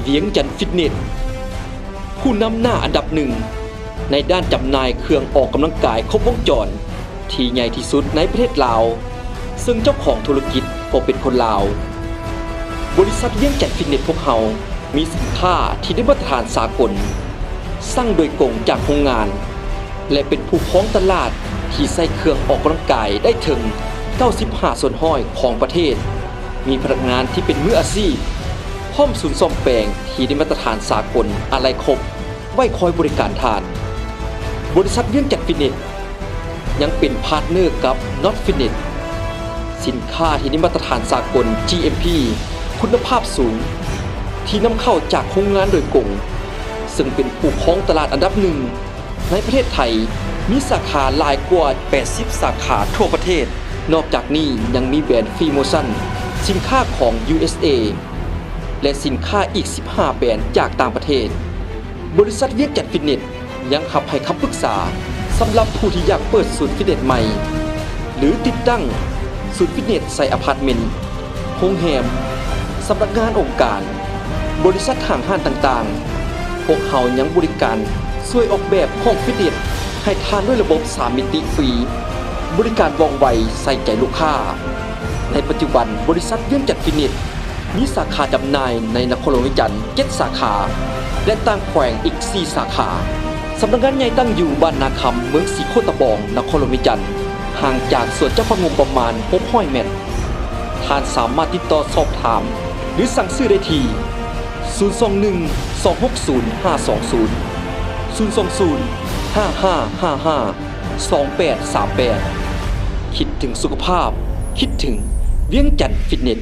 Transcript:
ວຽງຈັນຟິດເນັດ ຜູ້ນຳໜ້າອັນດັບໜຶ່ງໃນດ້ານຈຳໜ່າຍເຄື່ອງອອກກຳລັງກາຍຄົບວົງຈອນທີ່ໃຫຍ່ທີ່ສຸດໃນປະເທດລາວ, ເຊິ່ງເຈົ້າຂອງທຸລະກິດກໍເປັນຄົນລາວ. ບໍລິສັດວຽງຈັນຟິດເນັດພວກເຮົາມີສິນຄ້າທີ່ໄດ້ມາດຕະຖານສາກົນ, ສັ່ງໂດຍກົງຈາກໂຮງງານ ແລະ ເປັນຜູ້ຄອງຕະຫຼາດທີ່ໃຊ້ເຄື່ອງອອກກຳລັງກາຍໄດ້ເຖິງເກົ້າສິບຫ້າສ່ວນຮ້ອຍຂອງປະເທດ, ມີພະນັກງານທີ່ເປັນມືອາຊີບ, ພ້ອມສູນສ້ອມແປງທີ່ໄດ້ມາດຕະຖານສາກົນອາໄລຄົບ ໄວ້ຄອຍບໍລິການທ່ານ. ບໍລິສັດວຽງຈັນຟິດເນັດ ຍັງເປັນພາດເນີກັບ Not Fitness ສິນຄ້າທີ່ໄດ້ມາດຕະຖານສາກົນ GMP ຄຸນນະພາບສູງ ທີ່ນຳເຂົ້າຈາກໂຮງງານໂດຍກົງ, ເຊິ່ງເປັນຜູ້ຄອງຕະຫຼາດອັນດັບໜຶ່ງໃນປະເທດໄທ, ມີສາຂາຫຼາຍກວ່າແປດສິບສາຂາທົ່ວປະເທດ. ນອກຈາກນີ້ຍັງມີແບຣນ Free Motion ສິນຄ້າຂອງ USA ແລະ ສິນຄ້າອີກສິບຫ້າແບຣນຈາກຕ່າງປະເທດ. ບໍລິສັດວຽງຈັນຟິດເນັດ ຍັງຮັບໃຫ້ຄຳປຶກສາສຳລັບຜູ້ທີ່ຢາກເປີດສູນຟິດເນັດໃໝ່ ຫຼື ຕິດຕັ້ງສູນຟິດເນັດໃສ່ອາພາດເມັນ, ໂຮງແຮມ, ສຳນັກງານອົງການ, ບໍລິສັດຫ້າງຮ້ານຕ່າງໆ. ພວກເຮົາຍັງບໍລິການຊ່ວຍອອກແບບຫ້ອງຟິດເນັດໃຫ້ທ່ານດ້ວຍລະບົບສາມມິຕິຟຣີ, ບໍລິການວ່ອງໄວ, ໃສ່ໃຈລູກຄ້າ. ໃນປັດຈຸບັນ, ບໍລິສັດວຽງຈັນຟິດເນັດ ມີສາຂາຈຳໜ່າຍໃນນະຄອນຫຼວງວຽງຈັນເຈັດສາຂາ ແລະ ຕ່າງແຂວງອີກສີ່ສາຂາ. ສຳນັກງານໃຫຍ່ຕັ້ງຢູ່ບ້ານນາຄຳ, ເມືອງສີໂຄດຕະບອງ, ນະຄອນຫຼວງວຽງຈັນ, ຫ່າງຈາກສວນຈຳປາງຸ່ມປະມານຫົກຮ້ອຍແມັດ. ທ່ານສາມາດຕິດຕໍ່ສອບຖາມ ຫຼື ສັ່ງຊື້ໄດ້ທີ່ ສູນສອງໜຶ່ງ ສອງຫົກສູນ ຫ້າສອງສູນ, ສູນສອງສູນ ຫ້າຫ້າຫ້າຫ້າ ສອງແປດສາມແປດ. ຄິດເຖິງສຸຂະພາບ, ຄິດເຖິງວຽງຈັນຟິດເນັດ.